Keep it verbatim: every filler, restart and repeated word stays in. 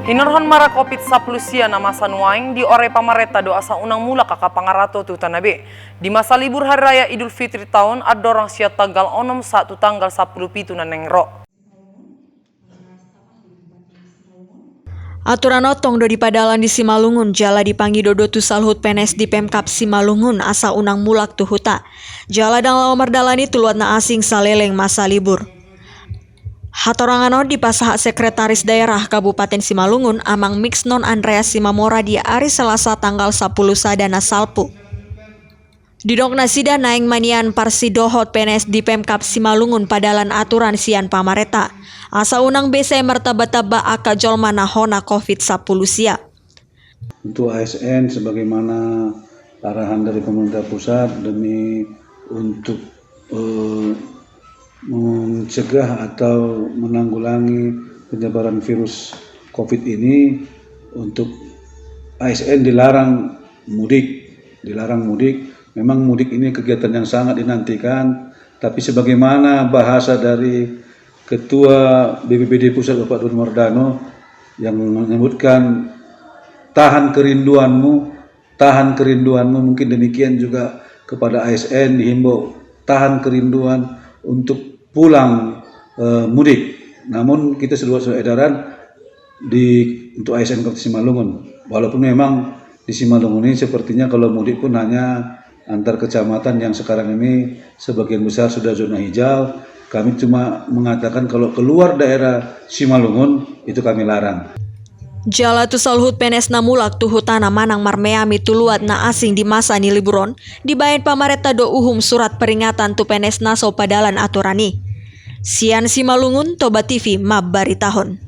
Hinorhon mara Covid sampulu sia na masa nuaeng, diore pamarenta do asa unang mulak angka pangarato tu Tanabe. Di masa libur Hari Raya Idul Fitri taon andorang sian tanggal onom sahat tu tanggal sampulu pitu na naeng ro. Aturan on tong do dipadalan di Simalungun jala dipangido do tu saluhut P N S di Pemkab Simalungun asa unang mulak tu huta. Jala ndang laho mardalani tu luat na asing saleleng masa libur. Hatorangan on dipasahat Sekretaris Daerah Kabupaten Simalungun, Amang Mixnon Andreas Simamora, di ari Selasa tanggal sampulu sada na salpu. Didok nasida naeng manian parsidohot P N S di Pemkab Simalungun padalan aturan sian pamarenta, asa unang be sai martambatamba angka jolma na hona Covid sampulu sia. Untuk A S N, sebagaimana arahan dari pemerintah pusat demi untuk, eh, mencegah atau menanggulangi penyebaran virus Covid ini, untuk A S N dilarang mudik, dilarang mudik. Memang mudik ini kegiatan yang sangat dinantikan, tapi sebagaimana bahasa dari Ketua B P B D Pusat, Bapak Doni Mardano, yang menyebutkan, "Tahan kerinduanmu, tahan kerinduanmu." Mungkin demikian juga kepada A S N dihimbau, tahan kerinduan untuk pulang, eh, mudik. Namun kita sudah, sudah edaran di, untuk A S N Kabupaten Simalungun. Walaupun memang di Simalungun ini sepertinya kalau mudik pun hanya antar kecamatan yang sekarang ini sebagian besar sudah zona hijau. Kami cuma mengatakan kalau keluar daerah Simalungun itu kami larang. Jala tu saluhut P N S na mulak tu hutana manang marmeami tu luat na asing di masa ni libur on, dibaen pamarenta do uhum surat peringatan tu P N S na so padalan aturan i. Sian Simalungun, Toba T V mambaritahon.